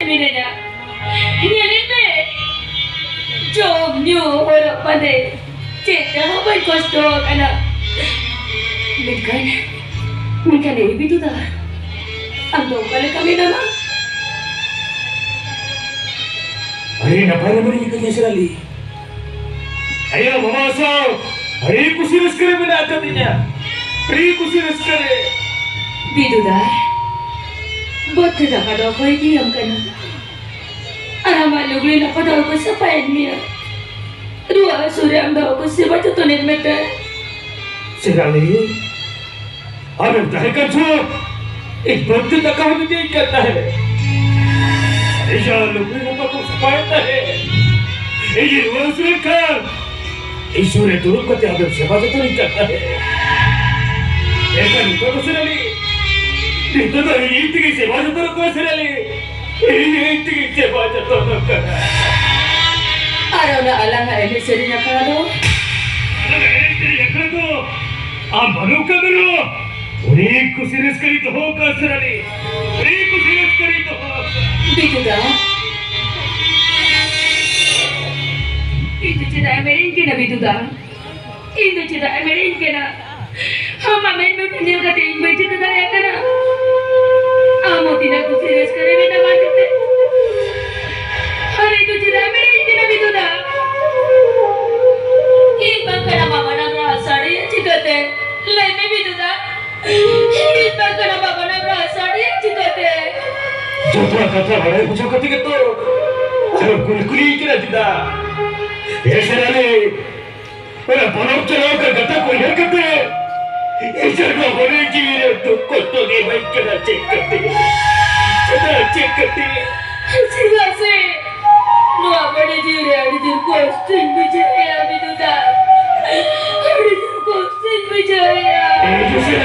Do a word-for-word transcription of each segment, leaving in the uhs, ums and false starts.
ᱢᱤᱱᱟᱹᱧᱟ᱾ ᱧᱮᱞᱤᱧ ᱢᱮ, ᱡᱚᱢ ᱧᱩ ᱦᱚᱨᱚᱜ ᱵᱟᱸᱫᱮ ᱪᱮᱫ ᱛᱮᱦᱚᱸ ᱵᱟᱹᱧ ᱠᱚᱥᱴᱚ ᱟᱠᱟᱱᱟ᱾ ᱢᱮᱱᱠᱷᱟᱱ, ᱢᱮᱱᱠᱷᱟᱱ ᱮ ᱵᱤᱫᱩ ᱫᱟ, ᱟᱢ ᱫᱚ ᱚᱠᱟ ᱞᱮᱠᱟ ᱢᱮᱱᱟᱢᱟ? ᱟᱹᱰᱤ ᱱᱟᱯᱟᱭ ᱨᱮ ᱢᱮᱱᱟᱹᱧ ᱠᱟᱹᱫᱤᱧᱟ ᱥᱮᱨᱟᱞᱤ᱾ ᱟᱭᱳ ᱵᱟᱵᱟ ᱥᱟᱶ ᱟᱹᱰᱤ ᱠᱩᱥᱤ ᱨᱟᱹᱥᱠᱟᱹ ᱨᱮ ᱢᱮᱱᱟᱜ ᱟᱠᱟᱫᱤᱧᱟ᱾ ᱟᱹᱰᱤ ᱠᱩᱥᱤ ᱨᱟᱹᱥᱠᱟᱹ ᱨᱮ᱾ ᱵᱤᱫᱩ ᱫᱟ, ᱵᱟᱹᱫᱽ ᱨᱮ ᱫᱟᱠᱟ ᱫᱚ ᱚᱠᱚᱭ ᱤᱫᱤᱭᱟᱢ ᱠᱟᱱᱟ? ᱟᱨ ᱟᱢᱟᱜ ᱞᱩᱜᱽᱲᱤ ᱞᱟᱯᱚ ᱫᱚ ᱚᱠᱚᱭ ᱥᱟᱯᱷᱟᱭᱮᱫ ᱢᱮᱭᱟ? ᱨᱩᱣᱟᱹ ᱦᱟᱹᱥᱩ ᱨᱮ ᱟᱢ ᱫᱚ ᱚᱠᱚᱭ ᱥᱮᱵᱟ ᱡᱚᱛᱚᱱᱮᱫ ᱢᱮᱛᱮ? ᱥᱮᱨᱟᱞᱤ, ᱟᱢᱮᱢ ᱛᱟᱦᱮᱸ ᱠᱟᱱ ᱪᱚ, ᱤᱧ ᱵᱟᱹᱫᱽ ᱛᱮ ᱫᱟᱠᱟ ᱦᱚᱸ ᱤᱫᱤᱭᱮᱫ ᱠᱟᱱ ᱛᱟᱦᱮᱸ᱾ ᱤᱧᱟᱹᱜ ᱞᱩᱜᱽᱲᱤ ᱞᱟᱯᱚ ᱠᱚ ᱥᱟᱯᱷᱟᱭᱮᱫ ᱛᱟᱦᱮᱸ᱾ ᱤᱧᱤᱧ ᱨᱩᱣᱟᱹ ᱦᱟᱹᱥᱩ ᱞᱮᱱᱠᱷᱟᱱ ᱤᱧ ᱥᱩᱨ ᱨᱮ ᱫᱩᱲᱩᱵ ᱠᱟᱛᱮ ᱟᱢᱮᱢ ᱥᱮᱵᱟ ᱡᱚᱛᱚᱱᱤᱧ ᱠᱟᱱ ᱛᱟᱦᱮᱸ᱾ ᱢᱮᱱᱠᱷᱟᱱ ᱱᱤᱛᱚᱜ ᱫᱚ ᱥᱮᱨᱟᱞᱤ, ᱱᱤᱛᱚᱜ ᱫᱚ ᱤᱧ ᱛᱮᱜᱮ ᱥᱮᱵᱟ ᱡᱚᱛᱚᱱ ᱠᱚᱣᱟ ᱥᱮᱨᱟᱞᱤ᱾ ᱤᱧ ᱛᱮᱜᱮ ᱪᱮᱵᱟ ᱡᱚᱛᱚᱱᱚᱜ ᱠᱟᱱᱟ᱾ ᱟᱨ ᱚᱱᱟ ᱟᱞᱟᱝᱟᱜ ᱮᱱᱮᱡ ᱥᱮᱨᱮᱧ ᱟᱠᱷᱲᱟ ᱫᱚ? ᱟᱞᱟᱝᱟᱜ ᱮᱱᱮᱡ ᱥᱮᱨᱮᱧ ᱟᱠᱷᱲᱟ ᱫᱚ ᱟᱢ ᱵᱟᱹᱱᱩᱜ ᱠᱟᱜ ᱢᱮ ᱨᱮᱦᱚᱸ, ᱩᱱᱤ ᱠᱩᱥᱤ ᱨᱟᱹᱥᱠᱟᱹ ᱨᱮ ᱫᱚᱦᱚ ᱠᱟᱜ ᱥᱟᱨᱟᱞᱤ, ᱩᱱᱤ ᱠᱩᱥᱤ ᱨᱟᱹᱥᱠᱟᱹ ᱨᱮ ᱫᱚᱦᱚ ᱠᱟᱜ᱾ ᱵᱤᱫᱩ ᱫᱟ, ᱤᱧ ᱫᱚ ᱪᱮᱫᱟᱜ ᱮᱢ ᱮᱲᱮᱧ ᱠᱟᱱᱟ ᱵᱤᱫᱩ ᱫᱟ? ᱤᱧ ᱫᱚ ᱪᱮᱫᱟᱜ ᱮᱢ ᱮᱲᱮᱧ ᱠᱟᱱᱟ? ᱟᱢᱟᱜ ᱢᱮᱫ ᱢᱮᱫ ᱧᱮᱞ ᱠᱟᱛᱮ ᱤᱧ ᱵᱟᱹᱧ ᱴᱷᱤᱠᱟᱹ ᱫᱟᱲᱮᱭᱟᱜ ᱠᱟᱱᱟ᱾ ᱟᱢ ᱦᱚᱸ ᱛᱤᱱᱟᱹᱜ ᱠᱩᱥᱤ ᱨᱟᱹᱥᱠᱟᱹ ᱨᱮ ᱢᱮᱱᱟᱢᱟ ᱢᱮᱱᱛᱮ᱾ ᱟᱨ ᱤᱧ ᱫᱚ ᱪᱮᱫᱟᱜ ᱮᱢ ᱮᱲᱮᱧ ᱠᱟᱱᱟ ᱵᱤᱫᱩ ᱫᱟ? ᱤᱧ ᱵᱟᱝᱠᱷᱟᱱ ᱟᱢᱟᱜ ᱢᱟᱱᱟᱢ ᱨᱟᱦᱟ ᱥᱟᱰᱮᱭᱟ ᱪᱤᱠᱟᱹᱛᱮ? ᱞᱟᱹᱭ ᱢᱮ ᱵᱤᱫᱩ ᱫᱟ᱾ ᱤᱧ ᱵᱟᱝᱠᱷᱟᱱ ᱟᱢᱟᱜ ᱢᱟᱱᱟᱢ ᱨᱟᱦᱟ ᱥᱟᱰᱮᱭᱟ ᱪᱤᱠᱟᱹᱛᱮ? ᱡᱚᱛᱚᱣᱟᱜ ᱠᱟᱛᱷᱟ ᱵᱟᱲᱟᱭ ᱵᱩᱡᱷᱟᱹᱣ ᱠᱟᱛᱮ ᱜᱮᱛᱚ ᱟᱨᱚ ᱠᱩᱞᱤ ᱠᱩᱞᱤ ᱠᱟᱱᱟ ᱪᱮᱫᱟᱜ? ᱮ ᱥᱮᱨᱟᱞᱤ, ᱚᱱᱟ ᱵᱚᱞᱚᱠ ᱪᱟᱞᱟᱣ ᱠᱟᱱ ᱠᱟᱛᱷᱟ ᱠᱚ ᱩᱭᱦᱟᱹᱨ ᱠᱟᱛᱮ, ᱤᱧᱟᱹᱜ ᱱᱚᱣᱟ ᱢᱚᱱᱮ ᱡᱤᱣᱤ ᱨᱮ ᱫᱩᱠ ᱠᱚᱥᱴᱚ ᱜᱮ ᱵᱟᱹᱧ ᱠᱟᱱᱟ᱾ ᱪᱮᱫ ᱠᱟᱛᱮ? ᱪᱮᱫᱟᱜ ᱪᱮᱫ ᱠᱟᱛᱮ? ᱪᱮᱫᱟᱜ ᱥᱮ ᱱᱚᱣᱟ ᱢᱚᱱᱮ ᱡᱤᱣᱤ ᱨᱮ ᱟᱹᱰᱤ ᱡᱳᱨ ᱠᱚᱥᱴᱚᱧ ᱵᱩᱡᱷᱟᱹᱣᱮᱫᱼᱟ, ᱵᱤᱫᱩ ᱫᱟ᱾ ᱟᱹᱰᱤ ᱡᱳᱨ ᱠᱚᱥᱴᱚᱧ ᱵᱩᱡᱷᱟᱹᱣᱮᱫᱼᱟ᱾ ᱮ ᱡᱩᱥᱤ,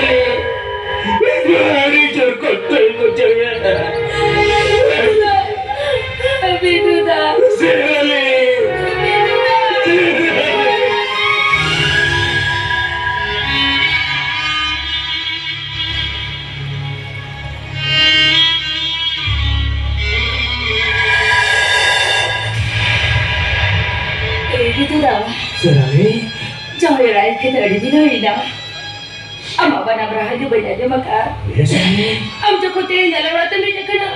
ᱤᱧ ᱟᱹᱰᱤ ᱡᱳᱨ ᱠᱚᱥᱴᱚᱧ ᱵᱩᱡᱷᱟᱹᱣᱮᱫᱼᱟ᱾ ᱵᱤᱫᱩ ᱫᱟ᱾ ᱥᱮᱨᱟᱞᱤ! ᱱᱤᱛᱚᱜ ᱫᱚ ᱥᱮᱨᱟᱞᱤ᱾ ᱡᱟᱶᱟᱭ ᱚᱲᱟᱜ ᱦᱮᱡ ᱠᱟᱛᱮ ᱟᱹᱰᱤ ᱫᱤᱱ ᱦᱩᱭᱱᱟ᱾ ᱟᱢᱟᱜ ᱵᱟᱱᱟᱢ ᱨᱟᱦᱟ ᱜᱮ ᱵᱟᱹᱧ ᱟᱸᱡᱚᱢ ᱟᱠᱟᱫᱼᱟ᱾ ᱦᱮᱸ, ᱥᱮᱨᱟᱞᱤ᱾ ᱟᱢ ᱡᱚᱠᱷᱚᱱ ᱛᱮᱦᱮᱧ ᱟᱞᱮ ᱚᱲᱟᱜ ᱛᱮᱢ ᱦᱮᱡ ᱟᱠᱟᱱᱟ,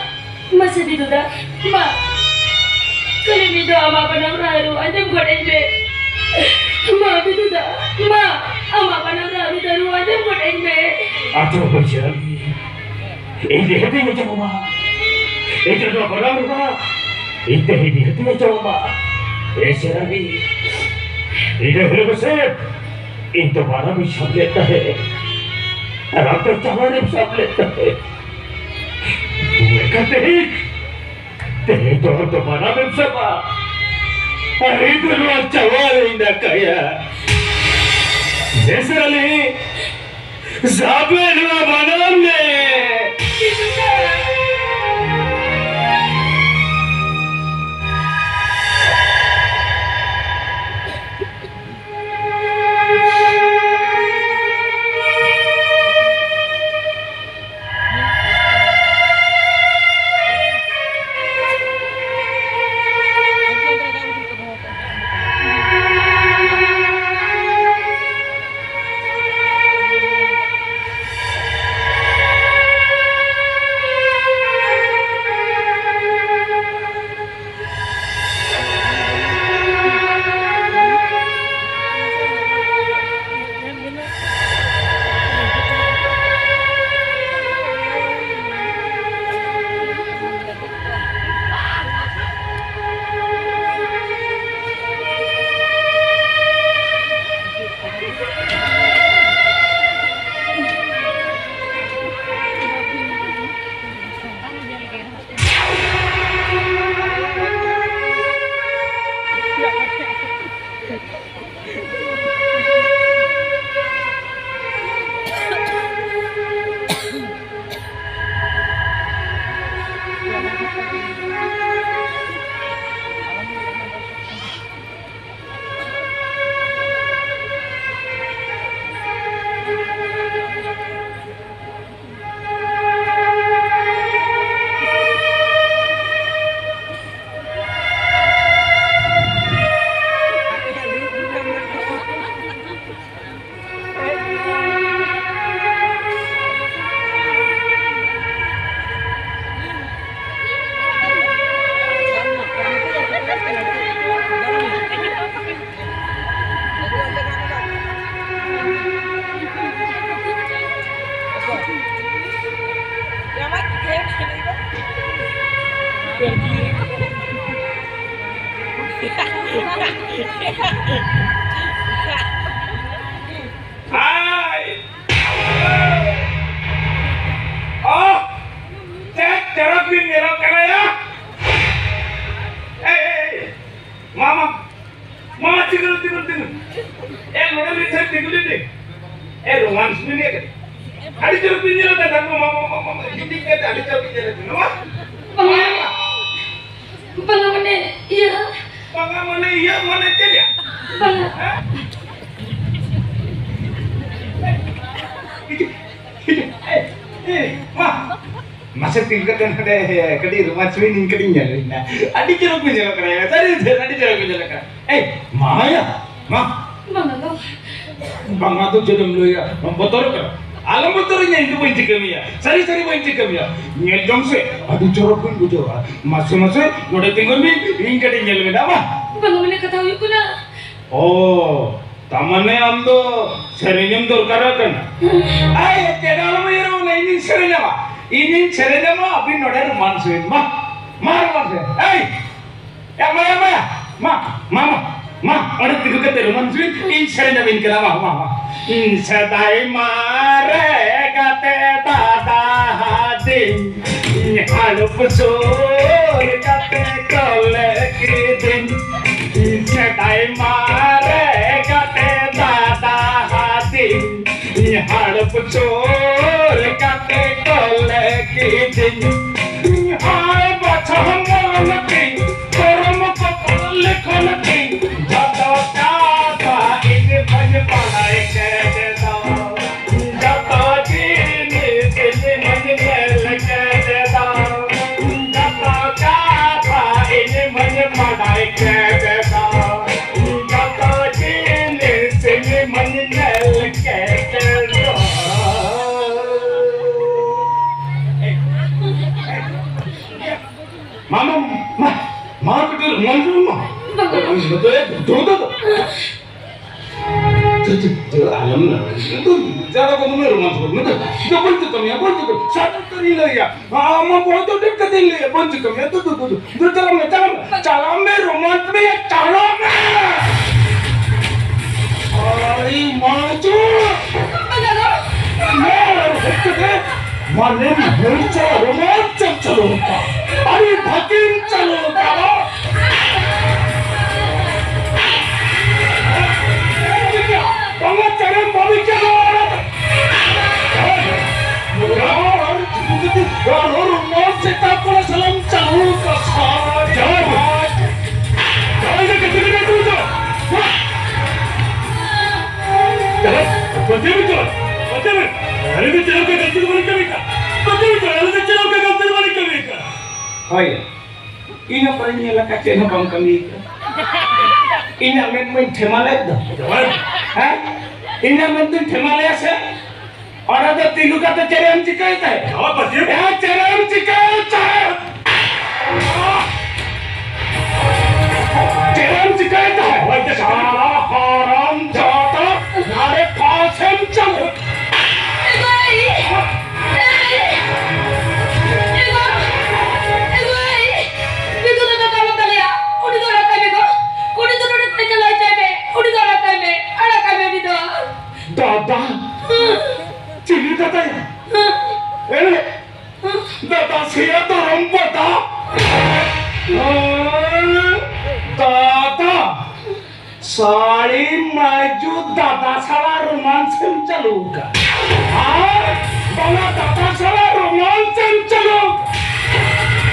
ᱢᱟᱥᱮ ᱵᱤᱫᱩ ᱫᱟ, ᱢᱟ, ᱠᱷᱟᱹᱞᱤ ᱢᱤᱫ ᱫᱷᱟᱣ ᱟᱢᱟᱜ ᱵᱟᱱᱟᱢ ᱨᱟᱦᱟ ᱨᱩ ᱟᱸᱡᱚᱢ ᱜᱚᱫ ᱟᱹᱧ ᱢᱮ᱾ ᱢᱟ ᱵᱤᱫᱩ ᱫᱟ, ᱢᱟ, ᱟᱢᱟᱜ ᱵᱟᱱᱟᱢ ᱨᱟᱦᱟ ᱢᱤᱫ ᱫᱷᱟᱣ ᱨᱩ ᱟᱸᱡᱚᱢ ᱜᱚᱫ ᱟᱹᱧ ᱢᱮ᱾ ᱟᱪᱪᱷᱟ, ᱵᱟᱹᱵᱩ ᱥᱮᱨᱟᱞᱤ᱾ ᱤᱧ ᱱᱤᱦᱟᱹᱛᱤᱧ ᱟᱸᱡᱚᱢ ᱟᱢᱟ᱾ ᱤᱧ ᱫᱚ ᱱᱚᱣᱟ ᱵᱟᱱᱟᱢ ᱨᱟᱦᱟ ᱤᱧ ᱛᱮ ᱤᱧ ᱱᱤᱦᱟᱹᱛᱤᱧ ᱟᱸᱡᱚᱢ ᱟᱢᱟ᱾ ᱮ ᱥᱮᱨᱟᱞᱤ, ᱤᱱᱟᱹ ᱦᱤᱞᱳᱜ ᱥᱮ ᱤᱧ ᱫᱚ ᱵᱟᱱᱟᱢ ᱤᱧ ᱥᱟᱵ ᱞᱮᱫ ᱛᱟᱦᱮᱸᱫ᱾ ᱟᱨ ᱟᱢ ᱫᱚ ᱪᱟᱣᱟᱨᱮᱢ ᱥᱟᱵ ᱞᱮᱫ ᱛᱟᱦᱮᱸᱫ᱾ ᱵᱩ ᱮᱠᱟᱞ ᱛᱮ ᱦᱤᱸᱠ᱾ ᱛᱮᱦᱮᱧ ᱫᱚ ᱟᱢ ᱫᱚ ᱵᱟᱱᱟᱢ ᱮᱢ ᱥᱟᱵᱟ᱾ ᱟᱨ ᱤᱧ ᱫᱚ ᱱᱚᱣᱟ ᱪᱟᱣᱟᱨ ᱤᱧ ᱫᱟᱠᱟᱭᱟ᱾ ᱮ ᱥᱮᱨᱟᱞᱤ, ᱥᱟᱵ ᱢᱮ ᱱᱚᱣᱟ ᱵᱟᱱᱟᱢ ᱜᱮ᱾ ᱦᱟᱭ! ᱚᱦ! ᱪᱮᱫ ᱪᱚᱨᱚᱠ ᱵᱤᱱ ᱧᱮᱞᱚᱜ ᱠᱟᱱᱟ ᱭᱟ! ᱮᱭ, ᱮᱭ, ᱮᱭ! ᱢᱟ, ᱢᱟ, ᱢᱟ, ᱛᱤᱸᱜᱩ, ᱛᱤᱸᱜᱩ, ᱛᱤᱸᱜᱩ᱾ ᱮ, ᱱᱚᱰᱮ ᱢᱤᱫ ᱴᱷᱮᱱ ᱛᱤᱸᱜᱩ ᱞᱮᱱ ᱵᱤᱱ᱾ ᱮ, romance ᱵᱤᱱ ᱧᱮᱞ ᱠᱟᱫᱟ? ᱟᱹᱰᱤ ᱪᱚᱨᱚᱠ ᱵᱤᱱ ᱧᱮᱞ ᱠᱟᱫᱟ᱾ ᱢᱟ, ᱢᱟ, ᱢᱟ, ᱢᱟ, ᱢᱟ, ᱦᱤᱫᱤᱡ ᱠᱟᱛᱮ ᱟᱹᱰᱤ ᱪᱚᱨᱚᱠ ᱵᱤᱱ ᱧᱮᱞ ᱠᱟᱫᱟ᱾ ᱢᱟ᱾ ᱵᱟᱝᱟ, ᱵᱟᱝᱟ, ᱢᱟᱱᱮ, ᱤᱭᱟᱹ᱾ ᱵᱟᱝᱟ, ᱢᱟᱱᱮ, ᱤᱭᱟᱹ, ᱢᱟᱱᱮ ᱪᱮᱫ ᱭᱟ? ᱵᱟᱝᱟ᱾ ᱦᱮᱸ? ᱦᱤᱡᱩᱜ, ᱦᱤᱡᱩᱜ᱾ ᱮ, ᱮ, ᱢᱟ᱾ ᱢᱟᱥᱮ ᱛᱤᱸᱜᱩ ᱠᱟᱛᱮ ᱱᱚᱰᱮ ᱠᱟᱹᱴᱤᱡ romance ᱵᱤᱱ ᱠᱟᱹᱴᱤᱡ ᱧᱮᱞ ᱵᱤᱱ ᱱᱟ᱾ ᱟᱹᱰᱤ ᱪᱚᱨᱚᱠ ᱵᱤᱱ ᱧᱮᱞᱚᱜ ᱠᱟᱱᱟ ᱭᱟ, ᱥᱟᱹᱨᱤ ᱩᱛᱟᱹᱨ ᱟᱹᱰᱤ ᱪᱚᱨᱚᱠ ᱵᱤᱱ ᱧᱮᱞᱚᱜ ᱠᱟᱱᱟ᱾ ᱮᱭ, ᱢᱟᱭᱟ, ᱢᱟ᱾ ᱵᱟᱝᱟ ᱫᱚ᱾ ᱵᱟᱝᱟ ᱫᱚ ᱪᱮᱫ ᱮᱢ ᱞᱟᱹᱭᱟ? ᱵᱚᱛᱚᱨᱚᱜ ᱠᱟᱱᱟ? ᱟᱞᱚᱢ ᱵᱚᱛᱚᱨᱚᱜ ᱠᱟᱱᱟ, ᱤᱧ ᱫᱚ ᱵᱟᱹᱧ ᱪᱤᱠᱟᱹ ᱢᱮᱭᱟ, ᱥᱟᱹᱨᱤ ᱥᱟᱹᱨᱤ ᱵᱟᱹᱧ ᱪᱤᱠᱟᱹ ᱢᱮᱭᱟ᱾ ᱧᱮᱞ ᱡᱚᱝ ᱥᱮ ᱟᱹᱰᱤ ᱪᱚᱨᱚᱠ ᱵᱤᱱ ᱵᱩᱡᱷᱟᱹᱣᱟ᱾ ᱢᱟᱥᱮ ᱢᱟᱥᱮ ᱱᱚᱰᱮ ᱛᱤᱸᱜᱩᱱ ᱵᱤᱱ, ᱤᱧ ᱠᱟᱹᱴᱤᱡ ᱧᱮᱞ ᱢᱮ ᱫᱟ, ᱢᱟ᱾ ᱵᱟᱝᱟ, ᱢᱟᱱᱮ ᱠᱟᱛᱷᱟ ᱦᱩᱭᱩᱜ ᱠᱟᱱᱟ, ᱚ, ᱛᱟᱨ ᱢᱟᱱᱮ ᱟᱢ ᱫᱚ ᱥᱮᱨᱮᱧ ᱮᱢ ᱫᱚᱨᱠᱟᱨᱚᱜ ᱠᱟᱱᱟ? ᱟᱭ, ᱪᱮᱫ ᱦᱚᱸ ᱟᱞᱚᱢ ᱩᱭᱦᱟᱹᱨᱟ, ᱤᱧᱤᱧ ᱥᱮᱨᱮᱧ ᱟᱢᱟ, ᱤᱧᱤᱧ ᱥᱮᱨᱮᱧ ᱟᱢᱟ, ᱟᱹᱵᱤᱱ ᱱᱚᱰᱮ romance ᱵᱤᱱ, ᱢᱟ, ᱢᱟ romance ᱵᱤᱱ, ᱮᱭ, ᱮ, ᱢᱟ, ᱢᱟ, ᱢᱟ, ᱢᱟ, ᱢᱟ, ᱚᱸᱰᱮ ᱛᱤᱸᱜᱩ ᱠᱟᱛᱮ romance ᱵᱤᱱ, ᱤᱧ ᱥᱮᱨᱮᱧ ᱟᱹᱵᱤᱱ ᱠᱟᱱᱟ, ᱢᱟ, ᱢᱟ, ᱢᱟ᱾ ᱥᱮᱫᱟᱭ ᱢᱟᱨᱮ ᱜᱟᱛᱮ ᱫᱟᱫᱟ ᱦᱟᱹᱴᱤᱧ ᱦᱟᱲᱩᱯ ᱥᱩᱨ ᱠᱟᱛᱮ ᱠᱚᱞᱮ ᱠᱤᱫᱤᱧ᱾ ᱥᱮᱫᱟᱭ ᱢᱟᱨᱮ ᱜᱟᱛᱮ ᱫᱟᱫᱟ ᱦᱟᱹᱴᱤᱧ ᱦᱟᱲᱩᱯ ᱥᱩᱨ ᱠᱟᱛᱮ ᱠᱚᱞᱮ ᱠᱤᱫᱤᱧ᱾ ᱦᱟᱭ ᱵᱟᱪᱷᱟ ᱢᱚᱱ ᱛᱤᱧ, ᱠᱚᱨᱢᱚ ᱠᱚᱯᱟᱞ ᱞᱮᱠᱷᱚᱱ ᱛᱤᱧ, ᱡᱚᱛᱚ ᱠᱟᱛᱷᱟ ᱤᱧ ᱵᱟᱹᱧ ᱵᱟᱲᱟᱭ ᱠᱮᱫ ᱫᱚ᱾ ᱡᱚᱛᱚ ᱡᱤᱱᱤᱥ ᱤᱧ ᱢᱟᱹᱧ ᱧᱮᱞ ᱠᱮᱫ ᱫᱚ, ᱡᱚᱛᱚ ᱠᱟᱛᱷᱟ ᱤᱧ ᱢᱟᱹᱧ ᱵᱟᱰᱟᱭ ᱠᱮᱫ ᱫᱚ, ᱡᱚᱛᱚ ᱡᱤᱱᱤᱥ ᱤᱧ ᱢᱟᱹᱧ ᱧᱮᱞ ᱠᱮᱫ ᱫᱚ᱾ ᱢᱟ, ᱢᱟ, ᱢᱟ, ᱢᱟ, ᱠᱟᱹᱴᱤᱡ ᱢᱚᱱ ᱢᱟ᱾ ᱵᱟᱵᱟ᱾ ᱢᱟ, ᱢᱟ, ᱢᱟ᱾ ᱟᱞᱚᱢ ᱞᱟᱹᱭᱟ᱾ ᱡᱟᱫᱟ ᱠᱚ ᱫᱚᱢᱮ romance ᱠᱚ ᱢᱮᱱᱫᱟ᱾ ᱫᱚ ᱵᱟᱹᱧ ᱪᱤᱠᱟᱹ ᱢᱮᱭᱟ, ᱵᱟᱹᱧ ᱪᱤᱠᱟᱹ᱾ ᱥᱟᱹᱨᱤ ᱩᱛᱟᱹᱨᱤᱧ ᱞᱟᱹᱭᱟ᱾ ᱟᱢ ᱢᱟ ᱵᱚᱦᱚᱜ ᱫᱚ ᱰᱷᱮᱨ ᱠᱟᱛᱮᱧ ᱞᱟᱹᱭᱟ, ᱵᱟᱹᱧ ᱪᱤᱠᱟᱹ ᱢᱮᱭᱟ᱾ ᱫᱩ, ᱫᱩ, ᱫᱩ, ᱫᱩ᱾ ᱫᱩ, ᱪᱟᱞᱟᱜ ᱢᱮ, ᱪᱟᱞᱟᱜ ᱢᱮ᱾ ᱪᱟᱞᱟᱜ ᱢᱮ, romance ᱢᱮ, ᱪᱟᱞᱟᱜ ᱢᱮ᱾ ᱟᱭ ᱢᱟᱡᱩ᱾ ᱱᱚᱣᱟ ᱦᱮᱡ ᱠᱟᱛᱮ ᱢᱟᱱᱮ ᱢᱚᱨᱪᱟ romance ᱮᱢ ᱪᱟᱹᱞᱩ ᱟᱠᱟᱫ᱾ ᱟᱹᱰᱤ ᱵᱷᱟᱹᱜᱤᱢ ᱪᱟᱹᱞᱩ ᱟᱠᱟᱫ᱾ ᱵᱟᱝᱟ ᱪᱮᱬᱮᱢ ᱵᱟᱹᱲᱤᱡ ᱠᱮᱫᱟ᱾ ᱟᱨ ᱡᱩᱫᱤ ᱟᱨᱦᱚᱸ romance ᱮᱴᱟᱜ ᱠᱚᱲᱟ ᱥᱟᱞᱟᱜ ᱮᱢ ᱪᱟᱹᱞᱩ ᱟᱠᱟᱫ᱾ ᱡᱟᱦᱟᱸᱭ ᱡᱟᱦᱟᱸᱭ ᱜᱮ ᱠᱟᱹᱴᱤᱡ ᱠᱟᱹᱴᱤᱡ ᱟᱹᱛᱩ ᱫᱚ᱾ ᱪᱟᱞᱟᱜ, ᱯᱟᱹᱛᱭᱟᱹᱣ ᱢᱮ, ᱪᱟᱞᱟᱜ, ᱯᱟᱹᱛᱭᱟᱹᱣ ᱢᱮ᱾ ᱟᱞᱮ ᱫᱚ ᱪᱮᱫ ᱦᱚᱸ ᱠᱟᱹᱢᱤ ᱫᱚ ᱵᱟᱞᱮ ᱠᱟᱹᱢᱤ ᱠᱟᱱᱟ᱾ ᱯᱟᱹᱛᱭᱟᱹᱣ ᱢᱮ, ᱪᱟᱞᱟᱜ, ᱟᱞᱮ ᱫᱚ ᱪᱮᱫ ᱦᱚᱸ ᱠᱟᱹᱢᱤ ᱫᱚ ᱵᱟᱞᱮ ᱠᱟᱹᱢᱤ ᱠᱟᱱᱟ᱾ ᱦᱳᱭ, ᱤᱧ ᱦᱚᱸ ᱯᱟᱞᱮᱧ ᱧᱮᱞ ᱟᱠᱟᱫ, ᱪᱮᱫ ᱦᱚᱸ ᱵᱟᱢ ᱠᱟᱹᱢᱤ ᱠᱟᱱᱟ᱾ ᱤᱧᱟᱜ ᱢᱮᱫ ᱢᱟᱹᱧ ᱴᱷᱮᱢᱟ ᱞᱮᱫ ᱫᱚ᱾ ᱡᱟᱶᱟᱭ᱾ ᱦᱮᱸ? ᱤᱧᱟᱜ ᱢᱮᱫ ᱫᱚᱧ ᱴᱷᱮᱢᱟ ᱞᱮᱭᱟ ᱥᱮ? ᱚᱸᱰᱮ ᱫᱚ ᱛᱤᱸᱜᱩ ᱠᱟᱛᱮ ᱪᱮᱫ ᱮᱢ ᱪᱤᱠᱟᱹᱭ ᱛᱟᱦᱮᱸᱫ? ᱡᱟᱶᱟᱭ ᱯᱟᱹᱛᱭᱟᱹᱣ᱾ ᱦᱮᱸ, ᱪᱮᱫ ᱮᱢ ᱪᱤᱠᱟᱹᱭ ᱛᱟᱦᱮᱸᱫ? ᱪᱮᱫ ᱮᱢ ᱪᱤᱠᱟᱹᱭ ᱛᱟᱦᱮᱸᱫ? ᱥᱟᱞᱟ ᱦᱟᱨᱟᱢ ᱡᱟᱫᱟ, ᱱᱟᱨᱮ ᱯᱷᱟᱥᱮᱢ ᱪᱟᱞᱟᱜ᱾ ᱮ ᱜᱚᱭ! ᱮ ᱜᱚᱭ! ᱮ ᱜᱚᱭ! ᱵᱤᱫᱩ ᱫᱚ ᱫᱚᱠᱟᱱ ᱛᱟᱞᱮᱭᱟ᱾ ᱩᱱᱤ ᱫᱚ ᱟᱲᱟᱜ ᱠᱟᱭ ᱢᱮ ᱜᱚ᱾ ᱩᱱᱤ ᱫᱚ ᱱᱚᱰᱮ ᱠᱷᱚᱱ ᱪᱟᱞᱟᱣ ᱦᱚᱪᱚᱭ ᱢᱮ᱾ ᱩᱱᱤ ᱫᱚ ᱟᱲᱟᱜ ᱠᱟᱭ ᱢᱮ᱾ ᱟᱲᱟᱜ ᱠᱟᱭ ᱢᱮ ᱩᱱᱤ ᱫᱚ᱾ ᱫᱟᱫᱟ? ᱪᱤᱞᱤ ᱫᱟᱫᱟᱭᱟ? ᱮ? ᱫᱟᱫᱟ ᱥᱮᱭᱟ ᱫᱷᱚᱨᱚᱢ ᱵᱟᱫᱟ᱾ ᱫᱟᱫᱟ, ᱥᱟᱹᱲᱤ ᱢᱟᱹᱡᱩ ᱫᱟᱫᱟ ᱥᱟᱞᱟ romance ᱮᱢ ᱪᱟᱹᱞᱩ ᱟᱠᱟᱫ᱾ ᱟᱨ ᱵᱟᱝᱟ ᱫᱟᱫᱟ ᱥᱟᱞᱟ romance ᱮᱢ ᱪᱟᱹᱞᱩ ᱟᱠᱟᱫ᱾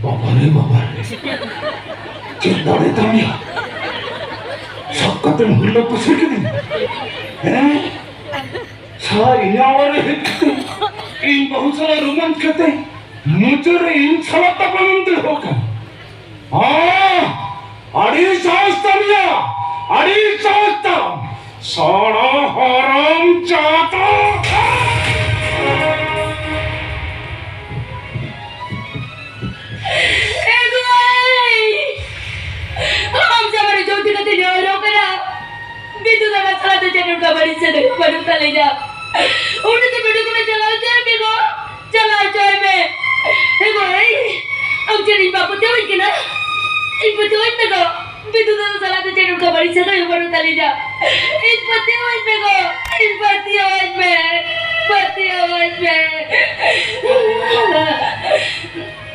ᱵᱟᱵᱟ ᱨᱮ ᱵᱟᱵᱟ ᱨᱮ, ᱪᱮᱫ ᱫᱟᱲᱮ ᱛᱟᱢ ᱭᱟ? ᱠᱟᱛᱮᱢ ᱦᱩᱞᱟᱹ ᱯᱟᱹᱥᱤᱨ ᱠᱤᱫᱤᱧ᱾ ᱦᱮᱸ? ᱥᱟᱞᱟ ᱤᱧᱟᱹᱜ ᱚᱲᱟᱜ ᱨᱮ ᱦᱮᱡ ᱠᱟᱛᱮ ᱤᱧ ᱵᱟᱹᱦᱩ ᱥᱟᱞᱟᱜ ᱨᱳᱢᱟᱱᱥ ᱠᱟᱛᱮ ᱢᱩᱪᱟᱹᱫ ᱨᱮ ᱤᱧ ᱥᱟᱞᱟᱜ ᱛᱟᱯᱟᱢᱮᱢ ᱫᱮᱦᱚᱜ ᱠᱟᱱ᱾ ᱦᱮᱸ? ᱟᱹᱰᱤ ᱥᱟᱦᱚᱥ ᱛᱟᱢ ᱭᱟ, ᱟᱹᱰᱤ ᱥᱟᱦᱚᱥ ᱛᱟᱢ᱾ ᱥᱟᱲᱟ ᱦᱟᱨᱟᱢ ᱡᱟᱫᱟ᱾ ᱮ ᱜᱚᱭ! ᱟᱢ ᱥᱟᱶ ᱢᱟᱱᱮ ᱡᱚᱢ ᱛᱮ ᱠᱟᱛᱮ ᱧᱮᱞ ᱦᱩᱭᱩᱜ ᱠᱟᱱᱟ᱾ ᱵᱤᱫᱩ ᱫᱟᱫᱟ ᱥᱟᱞᱟᱜ ᱫᱚ ᱪᱮᱫ ᱚᱱᱠᱟ ᱵᱟᱹᱲᱤᱡ ᱥᱟᱹᱜᱟᱹᱭ ᱵᱟᱹᱱᱩᱜ ᱛᱟᱞᱮᱭᱟ᱾ ᱩᱱᱤ ᱫᱚ ᱱᱚᱰᱮ ᱠᱷᱚᱱᱟᱜ ᱪᱟᱞᱟᱣ ᱦᱚᱪᱚᱭ ᱢᱮ ᱜᱚ, ᱪᱟᱞᱟᱣ ᱦᱚᱪᱚᱭ ᱢᱮ᱾ ᱮ ᱜᱚᱭ! ᱟᱢ ᱪᱮᱫ ᱤᱧ ᱵᱟᱢ ᱯᱟᱹᱛᱭᱟᱹᱣᱟᱹᱧ ᱠᱟᱱᱟ? ᱤᱧ ᱯᱟᱹᱛᱭᱟᱹᱣᱟᱹᱧ ᱢᱮ ᱜᱚ᱾ ᱵᱤᱫᱩ ᱫᱟᱫᱟ ᱥᱟᱞᱟᱜ ᱫᱚ ᱪᱮᱫ ᱚᱱᱠᱟ ᱵᱟᱹᱲᱤᱡ ᱥᱟᱹᱜᱟᱹᱭ ᱦᱚᱸ ᱵᱟᱹᱱᱩᱜ ᱛᱟᱹᱞᱤᱧᱟ᱾ ᱤᱧ ᱯᱟᱹᱛᱭᱟᱹᱣᱟᱹᱧ ᱢᱮ ᱜᱚ, ᱤᱧ ᱯᱟᱹᱛᱭᱟᱹᱣᱟᱹᱧ ᱢᱮ, ᱯᱟᱹᱛᱭᱟᱹᱣᱟᱹᱧ ᱢᱮ᱾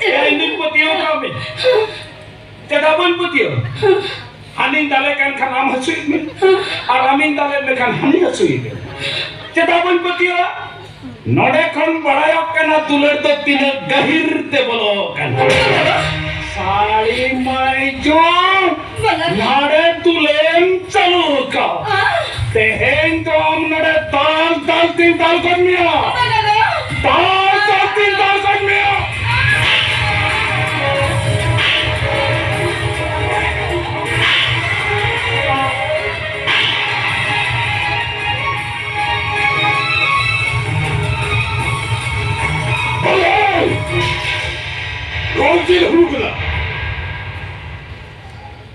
ᱮ, ᱤᱧ ᱫᱩᱧ ᱯᱟᱹᱛᱭᱟᱹᱣ ᱠᱟᱜ ᱢᱮ᱾ ᱪᱮᱫᱟᱜ ᱵᱟᱹᱧ ᱯᱟᱹᱛᱭᱟᱹᱣ? ᱦᱟᱹᱱᱤᱧ ᱫᱟᱞᱮ ᱠᱟᱱ ᱠᱷᱟᱱ ᱟᱢ ᱦᱟᱹᱥᱩᱭᱮᱫ ᱢᱮ, ᱟᱨ ᱟᱢᱤᱧ ᱫᱟᱞᱮᱫ ᱢᱮ ᱠᱷᱟᱱ ᱦᱟᱹᱱᱤ ᱦᱟᱹᱥᱩᱭᱮᱫ ᱢᱮ᱾ ᱪᱮᱫᱟᱜ ᱵᱟᱹᱧ ᱯᱟᱹᱛᱭᱟᱹᱣᱟ? ᱱᱚᱰᱮ ᱠᱷᱚᱱ ᱵᱟᱲᱟᱭᱚᱜ ᱠᱟᱱᱟ ᱫᱩᱞᱟᱹᱲ ᱫᱚ ᱛᱤᱱᱟᱹᱜ ᱜᱟᱹᱦᱤᱨ ᱛᱮ ᱵᱚᱞᱚ ᱠᱟᱱᱟ᱾ ᱥᱟᱹᱲᱤ ᱢᱟᱭ ᱡᱚᱝ ᱵᱟᱝᱟ᱾ ᱱᱟᱲᱮ ᱫᱩᱞᱮᱢ ᱪᱟᱹᱞᱩ ᱟᱠᱟᱫ᱾ ᱟᱦ᱾ ᱛᱮᱦᱮᱧ ᱫᱚ ᱟᱢ ᱱᱚᱰᱮ ᱫᱟᱞ ᱫᱟᱞ ᱛᱤᱧ ᱫᱟᱞ ᱜᱚᱫ ᱢᱮᱭᱟ᱾ ᱵᱟᱝᱟ ᱜᱚ᱾ ᱫᱟᱞ ᱫᱟᱞ ᱛᱤᱧ ᱫᱟᱞ ᱜᱚᱫ ᱢᱮᱭᱟ᱾ ᱦᱳᱭ, ᱦᱳᱭ᱾ ᱨᱚᱲ ᱪᱮᱫ ᱦᱩᱭᱩᱜ ᱠᱟᱱᱟ?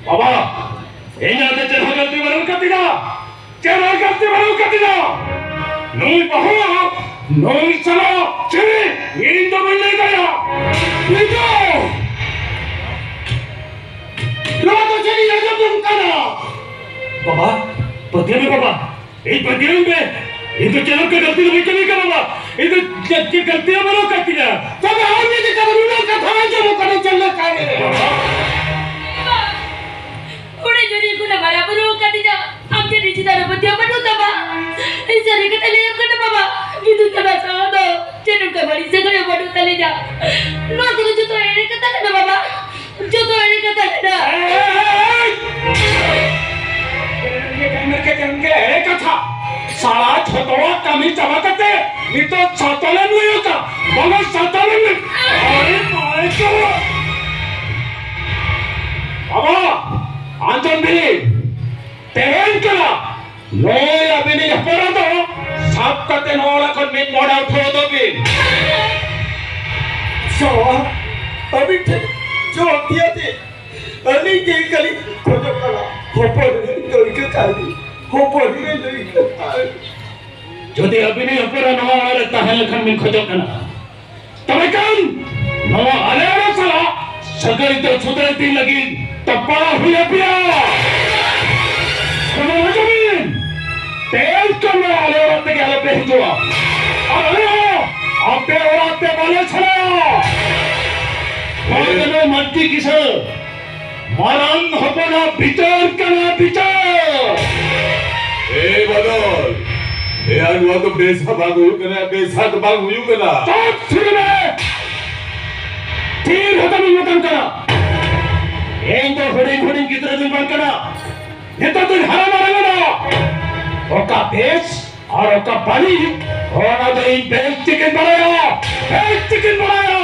ᱵᱟᱵᱟ, ᱤᱧᱟᱹᱜ ᱫᱚ ᱪᱮᱫ ᱦᱚᱸ ᱜᱟᱹᱞᱛᱤ ᱵᱟᱹᱱᱩᱜ ᱟᱠᱟᱫ ᱛᱤᱧᱟ᱾ ᱪᱮᱫ ᱦᱚᱸ ᱜᱟᱹᱞᱛᱤ ᱵᱟᱹᱱᱩᱜ ᱟᱠᱟᱫ ᱛᱤᱧᱟ᱾ ᱱᱩᱭ ᱵᱟᱹᱦᱩ, ᱱᱩᱭ ᱥᱟᱞᱟ ᱪᱤᱞᱤ? ᱤᱧ ᱫᱚ ᱵᱟᱹᱧ ᱞᱟᱹᱭ ᱫᱟᱲᱮᱭᱟᱜᱼᱟ᱾ ᱤᱧ ᱫᱚ ᱱᱚᱣᱟ ᱫᱚ ᱪᱮᱫ ᱤᱧ ᱟᱸᱡᱚᱢ ᱡᱚᱝ ᱠᱟᱱᱟ? ᱵᱟᱵᱟ, ᱯᱟᱹᱛᱭᱟᱹᱣ ᱢᱮ ᱵᱟᱵᱟ, ᱤᱧ ᱯᱟᱹᱛᱭᱟᱹᱣ ᱢᱮ᱾ ᱤᱧ ᱫᱚ ᱪᱮᱫ ᱦᱚᱸ ᱜᱟᱹᱞᱛᱤ ᱫᱚ ᱵᱟᱹᱧ ᱠᱟᱹᱢᱤ ᱠᱟᱫᱟ ᱵᱟᱵᱟ᱾ ᱤᱧ ᱫᱚ ᱪᱮᱫ ᱜᱮ ᱜᱟᱹᱞᱛᱤ ᱦᱚᱸ ᱵᱟᱹᱱᱩᱜ ᱟᱠᱟᱫ ᱛᱤᱧᱟ᱾ ᱛᱚᱵᱮ ᱟᱢ ᱡᱩᱫᱤ ᱠᱟᱛᱷᱟ ᱱᱩᱱᱟᱹᱜ ᱠᱟᱛᱷᱟ ᱟᱸᱡᱚᱢᱚᱜ ᱠᱟᱱᱟ, ᱪᱮᱫ ᱞᱮᱠᱟ ᱨᱮ? ᱩᱱᱤ ᱡᱩᱫᱤ ᱠᱷᱚᱱᱮ ᱢᱟᱨᱟ ᱵᱩᱨᱩ ᱟᱠᱟᱫᱤᱧᱟ, ᱟᱢ ᱪᱮᱫ ᱤᱧ ᱪᱮᱛᱟᱱ ᱨᱮ ᱯᱟᱹᱛᱭᱟᱹᱣ ᱵᱟᱹᱱᱩᱜ ᱛᱟᱢᱟ? ᱤᱧ ᱥᱟᱹᱨᱤ ᱠᱟᱛᱷᱟ ᱞᱟᱹᱭᱟᱢ ᱠᱟᱱᱟ ᱵᱟᱵᱟ, ᱵᱤᱫᱩ ᱛᱟᱞᱟ ᱥᱟᱶ ᱫᱚ ᱪᱮᱫ ᱚᱱᱠᱟ ᱵᱟᱹᱲᱤᱡ ᱥᱟᱹᱜᱟᱹᱭ ᱦᱚᱸ ᱵᱟᱹᱱᱩᱜ ᱛᱟᱹᱞᱤᱧᱟ᱾ ᱱᱚᱣᱟ ᱠᱚᱫᱚ ᱡᱚᱛᱚ ᱮᱲᱮ ᱠᱟᱛᱷᱟ ᱠᱟᱱᱟ ᱵᱟᱵᱟ, ᱡᱚᱛᱚ ᱮᱲᱮ ᱠᱟᱛᱷᱟ ᱠᱟᱱᱟ᱾ ᱮᱭ! ᱮᱢᱜᱮ ᱮᱲᱮ ᱠᱟᱛᱷᱟ᱾ ᱥᱟᱞᱟ ᱡᱷᱚᱛᱚᱣᱟᱜ ᱠᱟᱹᱢᱤ ᱪᱟᱵᱟ ᱠᱟᱛᱮ ᱱᱤᱛᱚᱜ ᱥᱟᱛᱟᱞᱮᱢ ᱞᱟᱹᱭ ᱟᱠᱟᱫ, ᱵᱟᱝᱟ ᱥᱟᱛᱟᱞᱮᱢ ᱞᱟᱹᱭ᱾ ᱟᱨᱮ ᱢᱟᱭ ᱪᱚ᱾ ᱵᱟᱵᱟ, ᱟᱸᱡᱚᱢ ᱵᱤᱱ᱾ ᱛᱮᱦᱮᱧ ᱠᱟᱱᱟ ᱱᱩᱭ ᱟᱹᱵᱤᱱᱤᱡ ᱦᱚᱯᱚᱱ ᱫᱚ ᱥᱟᱵ ᱠᱟᱛᱮ ᱱᱚᱣᱟ ᱚᱲᱟᱜ ᱠᱷᱚᱱ ᱢᱤᱫ ᱢᱚᱦᱰᱟ ᱩᱴᱷᱟᱹᱣ ᱛᱟᱹᱵᱤᱱ᱾ ᱥᱟᱣᱟ, ᱟᱹᱵᱤᱱ ᱴᱷᱮᱱ ᱡᱚᱦᱟᱨ ᱛᱤᱭᱟᱛᱮ ᱟᱹᱞᱤᱧ ᱜᱮ ᱠᱷᱟᱹᱞᱤ ᱠᱷᱚᱡᱚᱜ ᱠᱟᱱᱟ, ᱦᱚᱯᱚᱱ ᱮᱨᱟᱧ ᱫᱚ ᱤᱠᱟᱹ ᱠᱟᱭ ᱵᱤᱱ, ᱦᱚᱯᱚᱱ ᱮᱨᱟᱧ ᱫᱚ ᱤᱠᱟᱹ ᱠᱟᱭ ᱵᱤᱱ᱾ ᱡᱩᱫᱤ ᱟᱹᱵᱤᱱᱤᱡ ᱦᱚᱯᱚᱱ ᱮᱨᱟ ᱱᱚᱣᱟ ᱚᱲᱟᱜ ᱨᱮ ᱛᱟᱦᱮᱸ ᱞᱮᱠᱷᱟᱱ ᱵᱤᱱ ᱠᱷᱚᱡᱚᱜ ᱠᱟᱱᱟ, ᱛᱚᱵᱮ ᱠᱷᱟᱱ ᱱᱚᱣᱟ ᱟᱞᱮ ᱚᱲᱟᱜ ᱥᱟᱞᱟᱜ ᱥᱟᱹᱜᱟᱹᱭ ᱫᱚ ᱥᱩᱫᱷᱟᱹᱨ ᱤᱫᱤ ᱞᱟᱹᱜᱤᱫ ᱛᱚᱯᱟ ᱦᱩᱭ ᱟᱯᱮᱭᱟ᱾ ᱥᱩᱱᱩᱢ ᱦᱚᱪᱚ ᱵᱤᱱ, ᱛᱮᱦᱮᱧ ᱠᱷᱚᱱ ᱱᱚᱣᱟ ᱟᱞᱮ ᱚᱲᱟᱜ ᱛᱮᱜᱮ ᱟᱞᱚᱯᱮ ᱦᱤᱡᱩᱜᱼᱟ᱾ ᱟᱨ ᱟᱞᱮ ᱦᱚᱸ ᱟᱯᱮ ᱚᱲᱟᱜ ᱛᱮ ᱵᱟᱞᱮ ᱪᱟᱞᱟᱜᱼᱟ᱾ ᱱᱚᱣᱟ ᱫᱚ ᱱᱩᱭ ᱢᱟᱹᱱᱠᱤ ᱠᱤᱥᱟᱹᱬ ᱢᱟᱨᱟᱝ ᱦᱚᱯᱚᱱᱟᱜ ᱵᱤᱪᱟᱹᱨ ᱠᱟᱱᱟ, ᱵᱤᱪᱟᱹᱨ᱾ ᱮ ᱵᱚᱫᱚᱞ, ᱮᱭᱟ, ᱱᱚᱣᱟ ᱫᱚ ᱵᱮᱥ ᱵᱟᱝ ᱦᱩᱭᱩᱜ ᱠᱟᱱᱟ, ᱵᱮᱥ ᱵᱟᱝ ᱦᱩᱭᱩᱜ ᱠᱟᱱᱟ᱾ ᱪᱩᱯ ᱛᱷᱤᱨ ᱢᱮ᱾ ᱛᱷᱤᱨ ᱦᱚᱛᱚ ᱵᱟᱹᱧ ᱢᱮᱛᱟᱢ ᱠᱟᱱᱟ᱾ ᱤᱧ ᱫᱚ ᱦᱩᱰᱤᱧ ᱦᱩᱰᱤᱧ ᱜᱤᱫᱽᱨᱟᱹ ᱫᱚᱧ ᱵᱟᱝ ᱠᱟᱱᱟ᱾ ᱱᱤᱛᱚᱜ ᱫᱚᱧ ᱦᱟᱨᱟ ᱢᱟᱨᱟᱝ ᱮᱱᱟ᱾ ᱚᱠᱟ ᱵᱮᱥ ᱟᱨ ᱚᱠᱟ ᱵᱟᱹᱲᱤᱡ, ᱚᱱᱟ ᱫᱚ ᱤᱧ ᱵᱮᱥ ᱴᱷᱤᱠᱤᱧ ᱵᱟᱲᱟᱭᱟ, ᱵᱮᱥ ᱴᱷᱤᱠᱤᱧ ᱵᱟᱲᱟᱭᱟ᱾